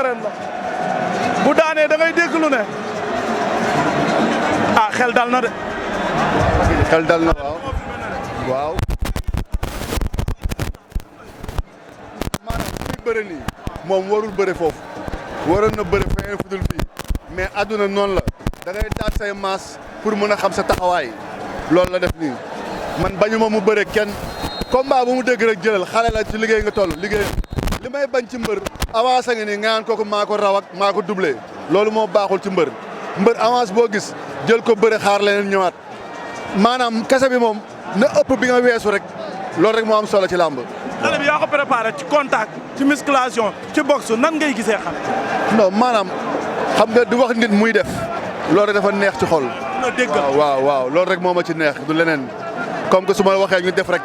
arènes la bu daanee da ngay dégg lu ne ah xel dal na de. xel dal na waaw. maanaam fi bëre nii moom warul bëre foofu waroon na bëre feneen fu dul fii mais àdduna noonu la da ngay daat say maas pour mën a xam sa taxawaay loolu la def nii man bañu ma mu bëre kenn combat bu mu dégg rek jëlal xale la ci liggéey nga toll liggéeyam li may bañ ci mbër avance nga nii nga naan kooku maa ko raw ak maa ko doublé loolu moo baaxul ci mbër avance boo gis jël ko bëre xaar leneen ñëwaat maanaam kese bi moom na ëpp bi nga weesu rek loolu rek moo am solo ci làmb. xale bi yaa ko préparé ci contact ci musculation ci boxe nan ngay gisee xam. non maanaam xam nga du wax nit muy def loolu rek dafa neex ci xol. na dégg waaw loolu rek moo ma ci neex du leneen comme que su ma waxee ñu def rek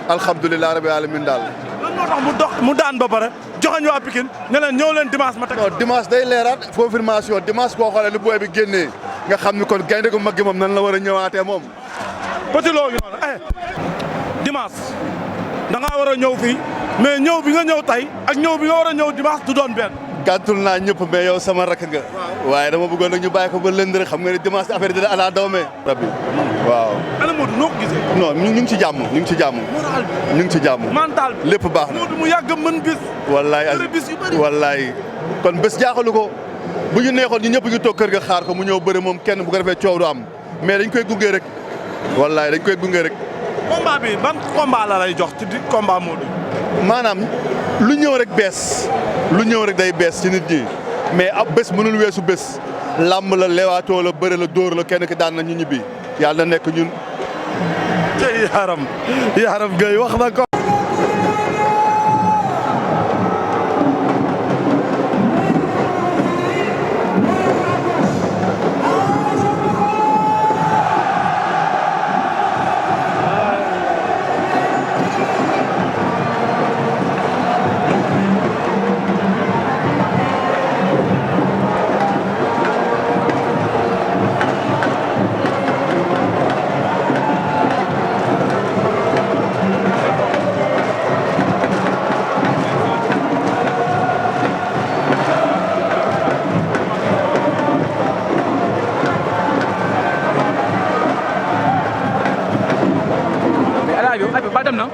alhamdulilah rabbi alamin daal. lan moo tax mu daan ba pare joxañ waa Pikine ne leen ñëw leen dimanche ma teg. non dimanche day leeraat confirmation dimanche boo xoolee lu booy bi génnee nga xam ni kon gaynde gu mag gi moom nan la war a ñëwaatee moom. Petit Lo gi noonu dimanche da ngaa war a ñëw fii mais ñëw bi nga ñëw tey ak ñëw bi nga war a ñëw dimanche du doon benn. gàttul naa ñëpp mais yow sama rakk nga. waaye dama bëggoon nag ñu bàyyi ko ba lënd rek xam nga ne dimanche affaire dina ala dawme. rabbi waaw. ana Modou noo ko gisee. non ñu ngi ci jàmm ñu ngi ci jàmm. moral bi ñu ngi ci jàmm. mental bi lépp baax na. Modou mu yàgg mën bis. wallaay bis yu bëri wallaay kon bés jaaxalu ko bu ñu neexoon ñu ñëpp ñu toog kër ga xaar ko mu ñëw bëri moom kenn bu ko defee coow du am mais dañ koy gunge rek. wallaay dañ koy gunge rek. combat bi ban combat la lay jox ci di combat Modou. maanaam lu ñëw rek bees lu ñëw rek day bees ci nit ñi mais ab bés mënul weesu bés làmb la lewaatoo la bëre la dóor la kenn ki daan na ñu ñibbi yàlla na nekk ñun. tey Yaram Gueye wax na ko. ba dem na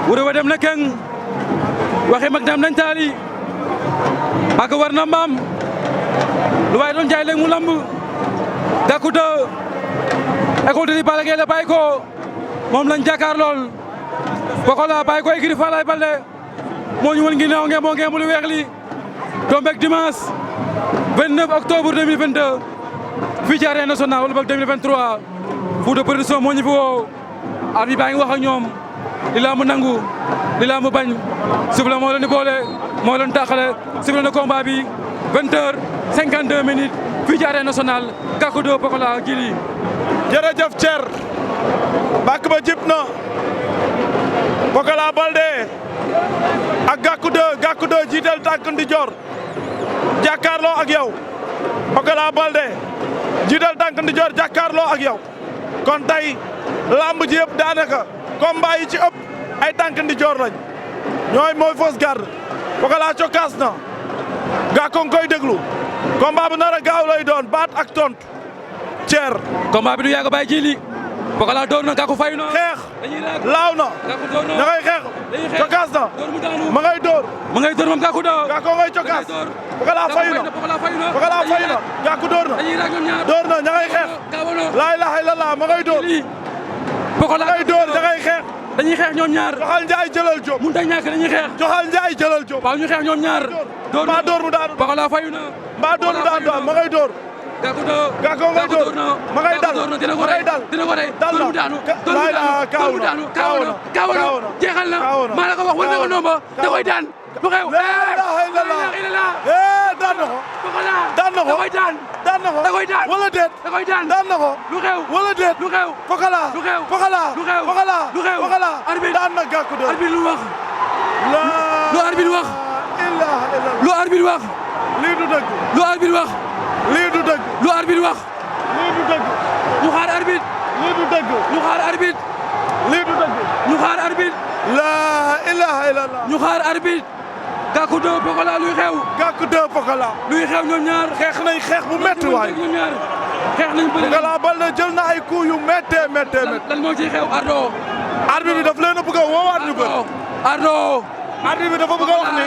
wuro wa dem na keng waxe mag dam nañ taali ak war na mbaam lu waay doon jaay léegi mu lamb Gackou 2 école de Balla Gaye la bàyyi ko moom lañ jàkkaar lool Pokola bàyyi ko écurie Falaye Baldé moo ñu woon ginnaaw ngeen moo ngeen mu lu weex li tombeek dimanche 29 octobre 2022 fii ci Arène Nationale wala boog 2023 Fouta Production moo ñu fi woo arbitre baa ngi wax ak ñoom li lamb nangu li lamb bañ sifflé moo leen di boole moo leen tàqale sifflé na combat bi 20h52 minutes fii ci Arène Nationale Gackou 2 Pokola Gili. jërëjëf Thier bàkk ba jib na Pokola Baldé ak Gackou 2 jiital tànk ndijoor jàkkaarloo ak yow Pokola Baldé jiital tànk ndijoor jàkkaarloo ak yow kon tey lamb ji yëpp daanaka combat yi ci ëpp ay tànk ndijoor lañ ñooy mooy fausse garde Pokola cokkaas na Gackou nga koy déglu combat bu nar a gaaw lay doon baat ak tontu Thier. combat bi du yàgg bàyyi Gili Pokola door na Gackou fayu na xeex laaw na ña ngay xeex cokkaas na ma ngay door moom Gackou 2 Gackou ngay cokkaas Pokola fayu na Gackou door na ña ngay xeex laa ilaaha illallah ma ngay door Pokola ngay door ña ngay xeex dañuy xeex ñoom ñaar. joxal Ndiaye jëlal Diop. mënut a ñàkk dañuy xeex. joxal Ndiaye jëlal Diop. waaw ñu xeex ñoom ñaar. mbaa door mu daanu. Pokola fayu na. mbaa door mu daanu ma ngay door. Gàkku ngay door ma ngay dal ma ngay dal. dina ko rey dal na door mu daanu. kaaw na jeexal na maa la ko wax war na ko nomba da koy daan lu xew. la ilaha illallah daan na ko. Pokola daan na ko da koy daan. daan na ko da koy daan wala déet. da koy daan daan na ko lu xew. wala déet. lu xew. Pokola lu xew. Pokola lu xew. Pokola lu xew. Pokola arbitre daan na Gàkku de. arbitre lu wax. lu arbitre wax. ilaha illallah lu arbitre wax. lii du dëgg. lu arbitre wax. lii du dëgg. lu arbitre wax. lii du dëgg. ñu xaar arbitre. lii du dëgg. ñu xaar arbitre. lii du dëgg. ñu xaar arbitre. la ilaha illallah ñu xaar arbitre. Gàkku de Pokola luy xew. Gàkku de Pokola. luy xew ñoom ñaar. xeex nañ xeex bu métti waay. ñoom ñaar xeex nañ bëri. Pokola Baldé jël na ay coups yu méttee méttee méttee. lan moo ciy xew Ardo. arbitre bi daf leen a bëgg a woowaat ñu bëri. Ardo. arbitre bi dafa bëgg a wax ni.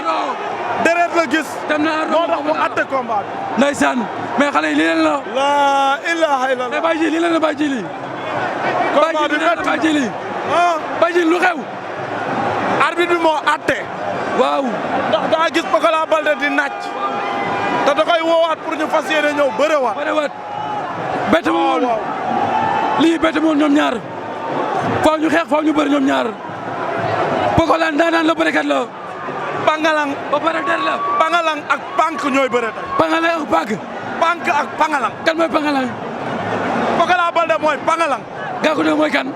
deret la gis. dem na Ardo moo tax mu atte combat bi. ndeysaan mais xale yi lii leen la. la ilaha illallah. mais Baye Djili lii leen la Baye Djili. combat bi métti Baye Djili. ah Baye Djili lu xew. arbitre bi moo atte. waaw. ndax daa gis Pokola Baldé di naaj. te da koy woowaat pour ñu fas yéene ñëw bërewaat. bërewaat. bett ma woon lii bett ma woon ñoom ñaar. faaw ñu xeex faaw ñu bëri ñoom ñaar. Pokola ndaanaan la bërekat la. Pangalang. opérateur la. Pangalang ak Pank ñooy bëre tey. Pangalang ak Pank. Pank ak Pangalang. kan mooy Pangalang. Pokola Baldé mooy Pangalang. Gàkku de mooy kan.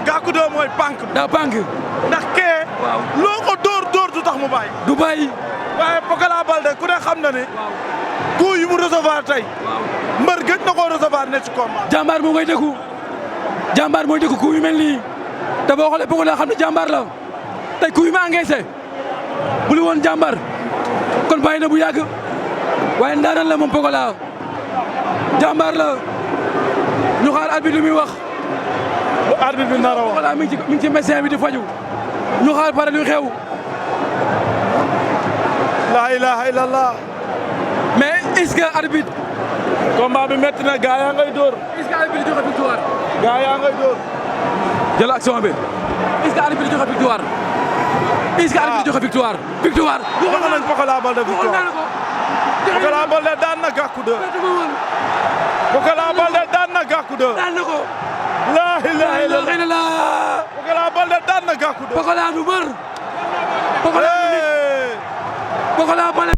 Gàkku de mooy Pank. daa Pank. ndax kee. waaw loo ko dóor du tax mu bàyyi. du bàyyi. waaye Pokola Baldé ku ne xam na ne. coup yi mu recevoir tey. mbër gëj na koo recevoir ne ci combat. jàmbaar moo koy dëkku. jàmbaar mooy dëkku coup yu mel nii. te boo xoolee Pokola xam ne jàmbaar la. tey coup yi ma encaissé. bu li woon jàmbaar. kon bàyyi na bu yàgg. waaye ndaanaan la moom Pokola. jàmbaar la. ñu xaar arbitre lu muy wax. lu arbitre bi nar a wax. Pokola mi ngi ci médecin bi di faju. ñu xaar pare luy xew. la ilaha illallah. mais est-ce que arbitre. combat bi métti na gaa yaa ngay dóor. est-ce que arbitre joxe victoire. gaa yaa ngay dóor. jël action bi. est-ce que arbitre joxe victoire. est-ce que arbitre joxe victoire. victoire. jox nañ Pokola Baldé victoire. Pokola Baldé daan na Gàkku de. Pokola Baldé daan na Gàkku de. daan na ko. la ilaha illallah. Pokola Baldé daan na Gàkku de. Pokola du mbër. Pokola Baldé.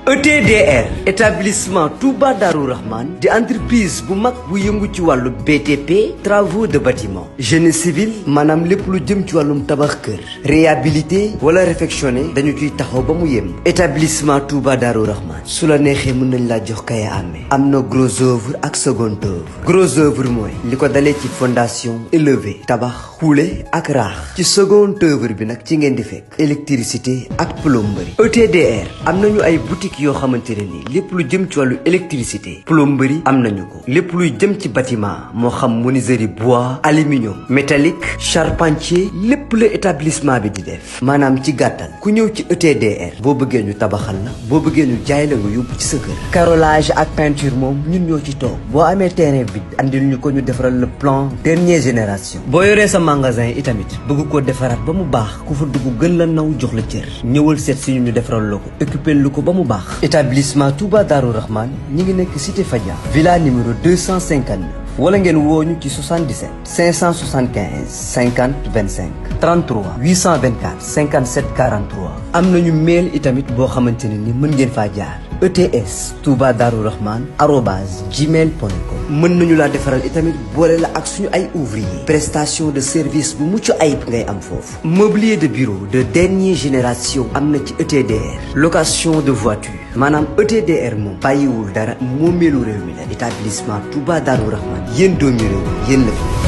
ETDR établissement Touba Darou Rahman di entreprise bu mag bu yëngu ci wàllu BTP travaux de bâtiment génie civil maanaam lépp lu jëm ci wàllum tabax kër réhabilité wala réfectionné dañu ciy taxaw ba mu yem établissement Touba Darou Rahman su la neexee mën nañ laa jox kaya amee am na gros œuvre ak second œuvre gros œuvre mooy li ko dalee ci fondation élevé tabax xuule ak raax ci second œuvre bi nag ci ngeen di fekk électricité ak plomberie ETDR am nañu ay boutique yoo xamante ne nii lépp lu jëm ci wàllu électricité plomberie am nañu ko lépp luy jëm ci bâtiment moo xam menuiserie bois aluminium métallique charpentier lépp la établissement bi di def maanaam ci gàttal ku ñëw ci ETDR boo bëggee ñu tabaxal la boo bëggee ñu jaay la nga yóbbu ci sa kër carrelage ak peinture moom ñun ñoo ci toog boo amee terrain bi andil ñu ko ñu defaral le plan dernière génération boo yoree sa magasin itamit bëgg koo defaraat ba mu baax ku fa dugg gën la naw jox la cër ñëwal seet si ñu defaral la ko occupé lu ko ba mu baax établissement Touba Darou Rahman ñi ngi nekk cité Fadia villa numéro 259 wala ngeen woo ñu ci 77 575 50 25 33 824 57 43 am nañu mail itamit boo xamante ne ni mën ngeen faa jaar ETS Touba Darou Rahman @gmail.com. mën nañu laa defaral itamit boole la ak suñu ay ouvrier prestation de service bu mucc ayib ngay am foofu. mobilier de bureau de dernière génération am na ci ETDR. location de voiture maanaam ETDR moom bàyyiwul dara moomeelu réew mi la établissement Touba Darou Rahman yéen doomi réew yéen la fi.